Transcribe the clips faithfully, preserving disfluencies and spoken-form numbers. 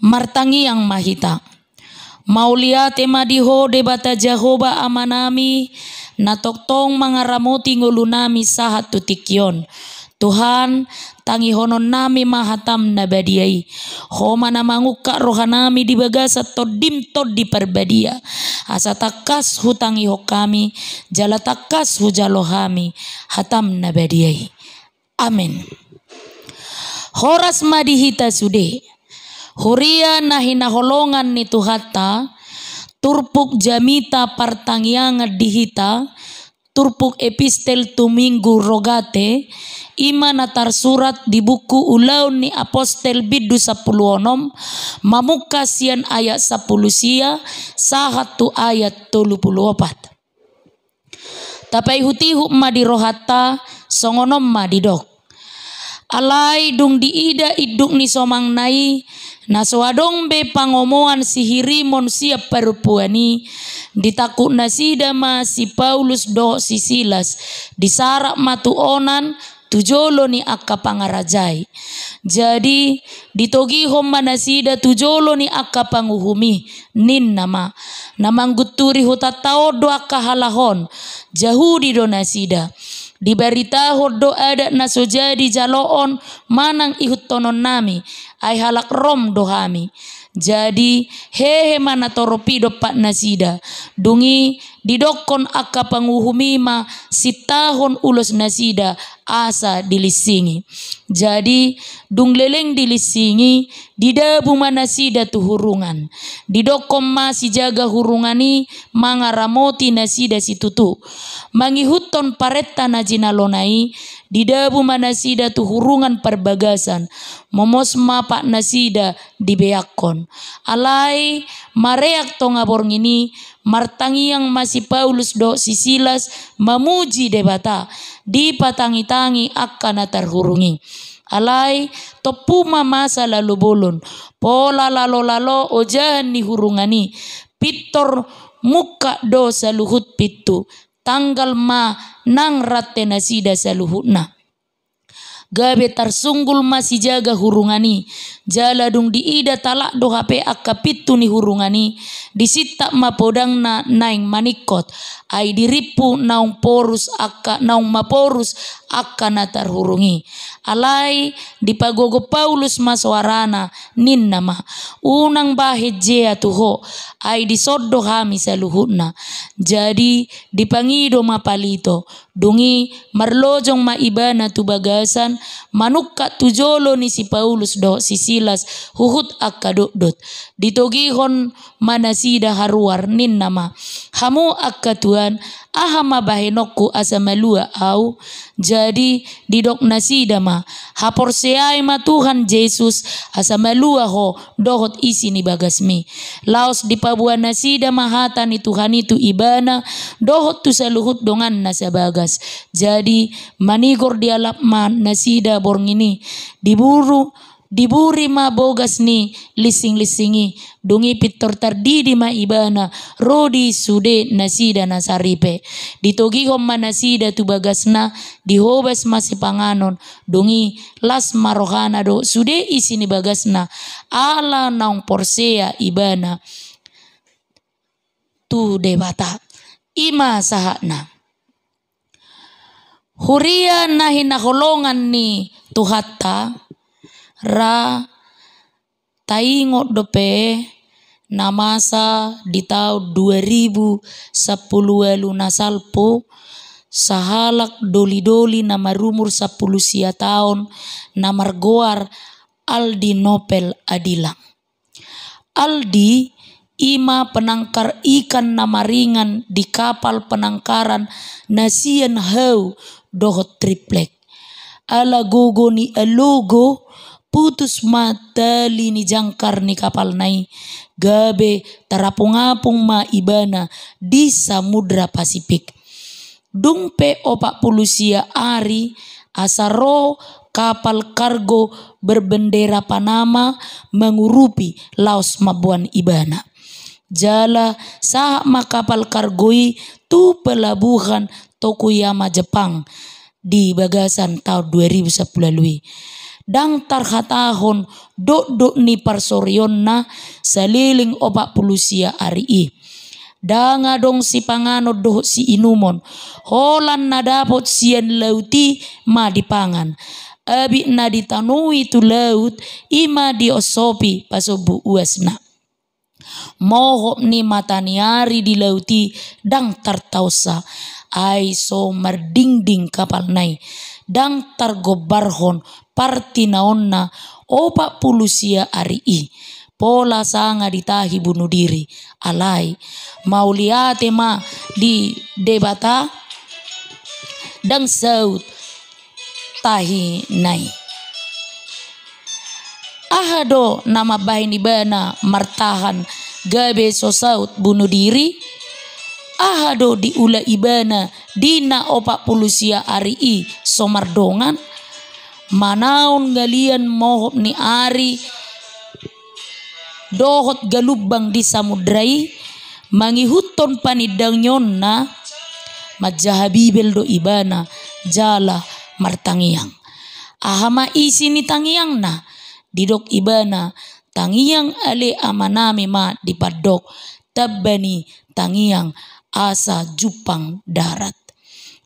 Martangiang ma hita. Mauliate ma di Ho Debata Jahowa Amanami, na tongtong mangaramoti ngolunami sahat tu tingki on. Tuhan, tangihononnami ma hataM na badia i. Ho ma na mangungkap rohanami di bagasan TondiM Tondi Parbadia. Asa tangkas hutangihon hami, jala tangkas hujalo hami hataM na badia i. Amen. Horas ma di hita sude. Huria na hinaholongan ni Tuhanta, turpuk jamita partangiangan di hita, turpuk epistel tu Minggu Rogate, i ma na tarsurat di buku Ulaon ni Apostel bindu sampulu onom, mamungka sian ayat sampulu sia, sahat tu ayat tolu pulu opat. Tapaihut-ihut ma di rohanta, songon on ma didok. Alai dung diida induk ni somangna i, na so adong be pangomoan sihirimon sian parompuan i, ditangkup nasida ma si Paulus dohot si Silas, disarat ma tu onan, tu jolo ni angka pangarajai. Jadi, ditogihon ma nasida tu jolo ni angka panguhum i, ninna ma. Na manggunturi hutanta on do angka halak on, Jahudi do nasida. Dibaritahon do adat na so jadi jaloon manang ihuthonon nami, ai halak Rom do hami. Jadi, hehe ma natorop i dompak nasida. Dung i, didokkon angka panguhum i ma sintahon ulos nasida asa dilinsingi. Jadi, dung leleng dilinsingi, didabu ma nasida tu hurungan. Didokkon ma sijaga hurungan i mangaramoti nasida situtu. Mangihuthon parenta na jinalona i, didabu ma nasida tu hurungan parbagasan. Momos ma patnasida dibeakkon. Alai, mareak tonga borngin i, martangiang ma si Paulus dohot si Silas mamuji Debata, dipatangi-tangi angka na tarhurung i. Alai, tompu ma masa lalo bolon, pola lalo-lalo ojahan ni hurungan i, pintor mungkap do saluhut pintu, tanggal ma nang rante nasida saluhutna. Gabe tarsunggul ma sijaga hurungan i, jala dung diida talak do hape angka pintu ni hurungan i, disintap ma podangna naeng maningkot, ai dirimpu naung porus angka, naung maporus angka na tarhurung i. Alai dipagogo Paulus ma soarana, ninna ma, unang bahen jea tu ho, ai dison do hami saluhutna. Jadi dipangido ma palito. Dung i marlojong ma ibana tu bagasan, manungkap tu jolo ni si Paulus dohot si Silas huhut angka dotdot. Ditogihon ma nasida haruar, ninna ma, hamu angka tuan, aha ma bahenonku asa malua au? Jadi didok nasida ma, haporseai ma Tuhan Jesus asa malua ho dohot isi ni bagasmi. Laos dipaboa nasida ma hata ni Tuhan i tu ibana dohot tu saluhut donganna sabagas. Jadi manigor dialap ma nasida borngin i, diburu, diburi ma bogas ni linsing-linsing i. Dung i pintor tardidi ma ibana ro di sude nasida na saripe. Ditogihon ma nasida tu bagasna, dihobas ma sipanganon. Dung i las ma rohana dohot sude isi ni bagasna, ala naung porsea ibana tu Debata. I ma sahatna. Huria na hinaholongan ni Tuhanta, ra taingot dope na masa di taon dua ribu sampulu ualu na salpu, sahalak doli-doli na marumur sampulu sia taon na margoar Aldi Nopel Adilang. Aldi i ma penangkar ikan na maringan di kapal penangkaran na sian hau dohot triplek. Ala gogo ni alogo, putus ma tali ni jangkar ni kapalna i, gabe tarapung-apung ma ibana di Samudra Pasifik. Dung pe opat pulu sia ari, asa ro kapal kargo berbendera Panama mangurupi laos mamboan ibana. Jala sahat ma kapal kargo i tu pelabuhan Tokuyama, Jepang, di bagasan taon dua ribu sampulu ualu i. ndang tarhatahon dokdok ni parsorionna saleleng opat pulu sia ari i. Ndang adong sipanganon dohot siinumon, holan na dapot sian laut i ma dipangan. Abit na ditanui tu laut i ma dionsopi pasombu uasna. Mohop ni mata ni ari di laut i ndang tartaonsa, ai so mardingding kapalna i, ndang targombarhon partinaonna opat pulu sia ari i. Pola sanga ditahi bunuh diri, alai mauliate ma di Debata, ndang saut tahina i. Aha do na mambahen ibana martahan gabe so saut bunuh diri? Aha do diula ibana di na opat pulu sia ari i so mardongan? Manaon ngalian mohop ni ari dohot galumbang di samudra i, mangihuthon panindangionna, manjaha Bibel do ibana jala martangiang. Aha ma isi ni tangiangna? Didok ibana, tangiang ale amanami ma dipandok, tamba ni tangiang asa jumpang darat.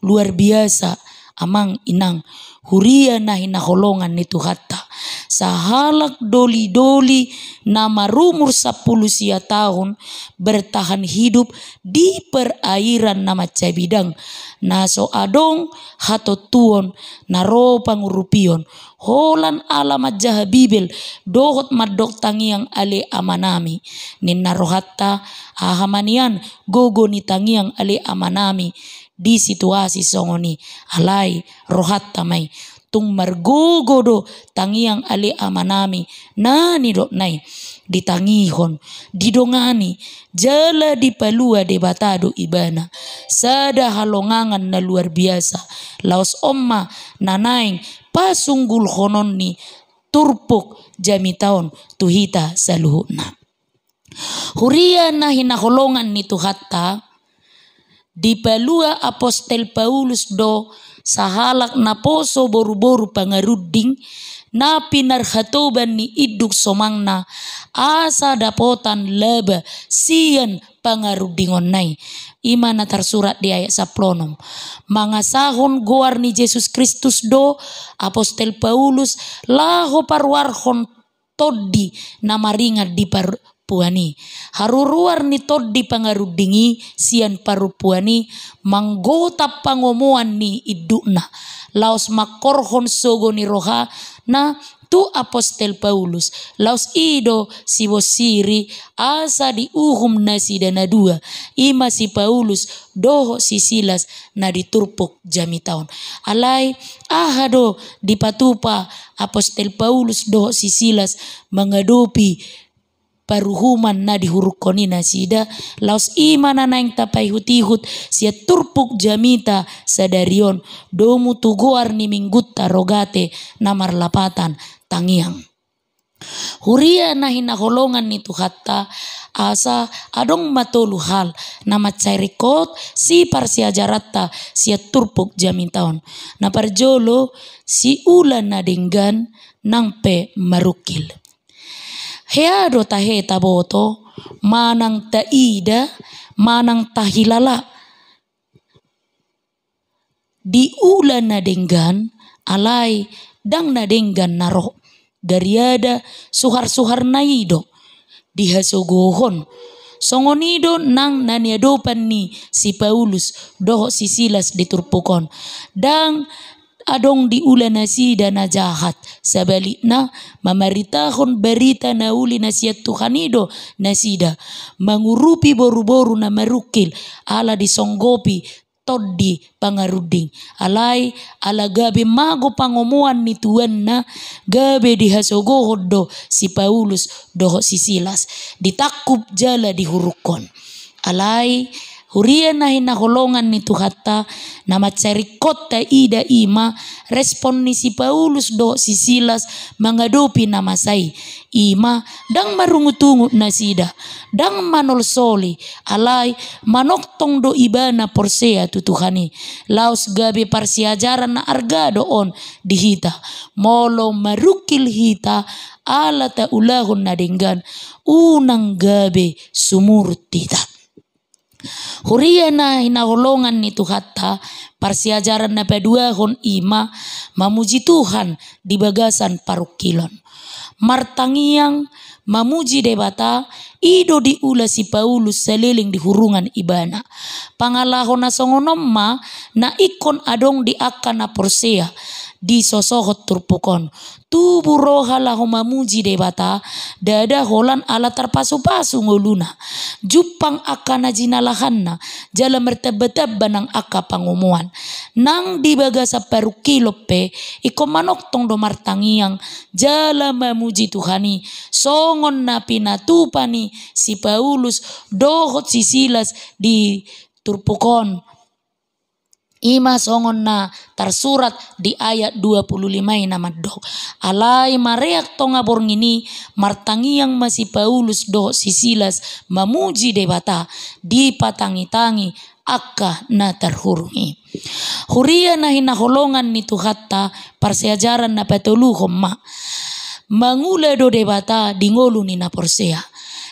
Luar biasa, amang inang, huria na hinaholongan ni Tuhanta. Sahalak doli-doli na marumur sampulu sia taon bertahan hidup di perairan na mansabidang, na so adong hatontuon, na ro pangurupion, holan ala manjaha Bibel dohot mandok tangiang ale amanami. Ninna rohanta, aha ma nian gogo ni tangiang ale amanami di situasi songon i? Alai rohanta ma i, tung margogo do tangiang ale amanami na nidokna i, ditangihon, didongani, jala dipalua Debata do ibana. Sada halongangan na luar biasa, laos on ma na naeng pasunggulhonon ni turpuk jamita on tu hita saluhutna. Huria na hinaholongan ni Tuhanta, dipalua apostel Paulus do sahalak naposo boruboru pangarunding na pinarhatoban ni induk somangna asa dapotan laba sian pangarundingonna i. I ma na tarsurat di ayat sampulu onom. Mangasahon goar ni Jesus Kristus do apostel Paulus laho paruarhon tondi na maringan di parpuan i. Haruruar ni tondi pangarunding i sian parpuan i manggotap pangomoan ni indukna, laos mangkorhon sogo ni rohana tu apostel Paulus, laos i do sibonsiri asa diuhum nasida na dua, i ma si Paulus dohot si Silas na di turpuk jamita on. Alai aha do dipatupa apostel Paulus dohot si Silas mangadopi paruhuman na dihurukkon i nasida? Laos i ma na naeng tapaihutihut sian turpuk jamita sadari on, domu tu goar ni minggunta Rogate na marlapatan tangiang. Huria na hinaholongan ni Tuhanta, asa adong ma tolu hal na mansai ringkot siparsiajaranta sian turpuk jamita on. Na parjolo, siula na denggan nang pe marungkil. Hea do tahe taboto, manang taida, manang tahilala, diula na denggan, alai ndang na denggan na ro. Gariada suharsuharna i do dihasogohon. Songon i do nang na niadopan ni si Paulus dohot si Silas di turpuk on. Ndang adong diula nasida na jahat. Sabalikna, mamaritahon barita na uli na sian Tuhan i do nasida, mangurupi boruboru na marungkil ala disonggopi tondi pangarunding. Alai ala gabe mago pangomoan ni tuanna, gabe dihasogohon do si Paulus dohot si Silas, ditangkup jala dihurukkon. Alai Huria na hinaholongan ni Tuhanta, na mansai ringkot taida i ma respon ni si Paulus dohot si Silas mangadopi na masa i. I ma ndang marungutungut nasida, ndang manolsoli, alai manongtong do ibana porsea tu Tuhan i. Laos gabe parsiajaran na arga do on di hita. Molo marungkil hita ala taulahon na denggan, unang gabe sumurut hita. Huria na hinaholongan ni Tuhanta, parsiajaran na paduahon i ma mamuji Tuhan di bagasan parungkilon. Martangiang mamuji Debata, i do diula si Paulus saleleng di hurungan ibana. Pangalaho na songon on ma na ingkon adong di angka na porsea di sosohot turpuk on. Tubu roha laho mamuji Debata, ndada holan ala tarpasupasu ngoluna. Jumpang angka na jinalahanna, jala martambatamba nang angka pangomoan. Nang di bagasan parungkilon pe, ingkon manongtong do martangiang, jala mamuji Tuhan i, songon na pinatupa ni si Paulus dohot si Silas di turpuk on. I ma songon na tarsurat di ayat dua puluh lima i na mandok. Alai mareak tonga borngin i, martangiang ma si Paulus dohot si Silas mamuji Debata, dipatangitangi angka na tarhurung i. Huria na hinaholongan ni Tuhanta, parsiajaran na patoluhon ma. Mangula do Debata di ngolu ni na porsea.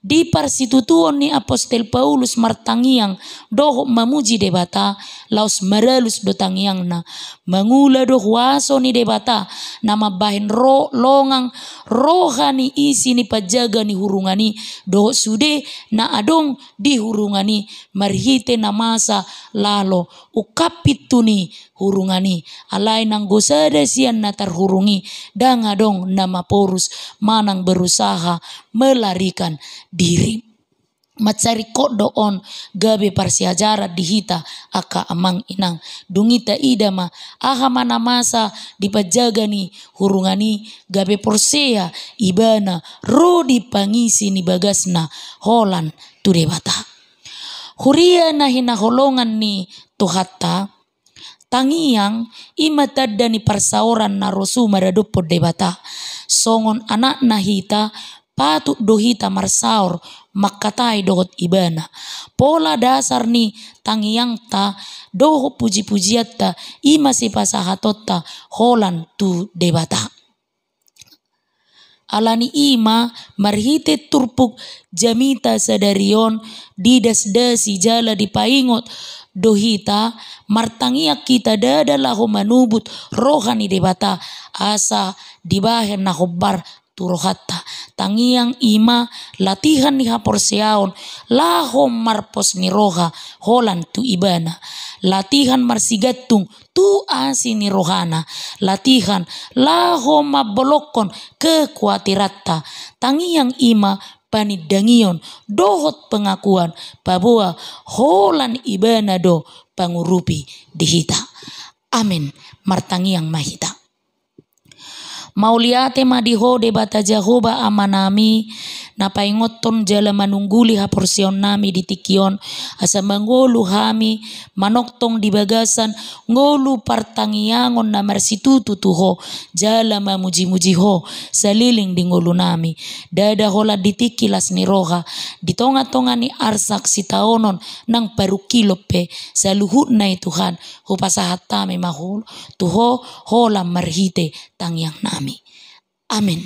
Di parsitutuon ni Apostel Paulus martangiang dohot mamuji Debata, laos maralus do tangiangna. Mangula do huaso ni Debata na mambahen ro-, longang roha ni isi ni panjaga ni hurungan i, dohot sude na adong di hurungan i, marhite na masa laho ungkap pintu ni hurungan i. Alai nanggo sada sian na tarhurung i, ndang adong na maporus manang berusaha melarikan diri. Mansai ringkot do on gabe parsiajaran di hita angka amang inang. Dung i taida ma, aha ma na masa di panjaga ni hurungan i, gabe porsea ibana ro di pangisi ni bagasna holan tu Debata. Huria na hinaholongan ni Tuhanta, tangiang i ma tanda ni parsaoran na rosu maradophon Debata. Songon anakna hita, patut do hita marsaor mangkatai dohot ibana. Pola dasar ni tangiangta dohot pujipujianta i ma sipasahatonta holan tu Debata. Ala ni i ma, marhite turpuk jamita sadari on, didasdasi jala dipaingot do hita, martangiang hita ndada laho manubut roha ni Debata, asa dibahen na hombar tu rohanta. Tangiang i ma latihan ni haporseaon laho marpos ni roha holan tu ibana. Latihan marsigantung tu asi ni rohana. Latihan laho mambolongkon kekuatiranta. Tangiang i ma panindangion dohot pengakuan paboa holan ibana do pangurupi di hita. Amen. Martangiang ma hita. Mauliate ma di Ho Debata Jahowa Amanami, na paingothon jala manungguli haporseaonnami di tingki on, asa mangolu hami manongtong di bagasan ngolu partangiangon na marsitutu tu Ho, jala mamujimuji Ho saleleng di ngolunami. Ndada holan di tingki las ni roha, di tongatonga ni arsak sitaonon nang parungkilon pe, saluhutna i Tuhan, hupasahat hami ma ho-, tu Ho, holan marhite tangiangnami. Amen.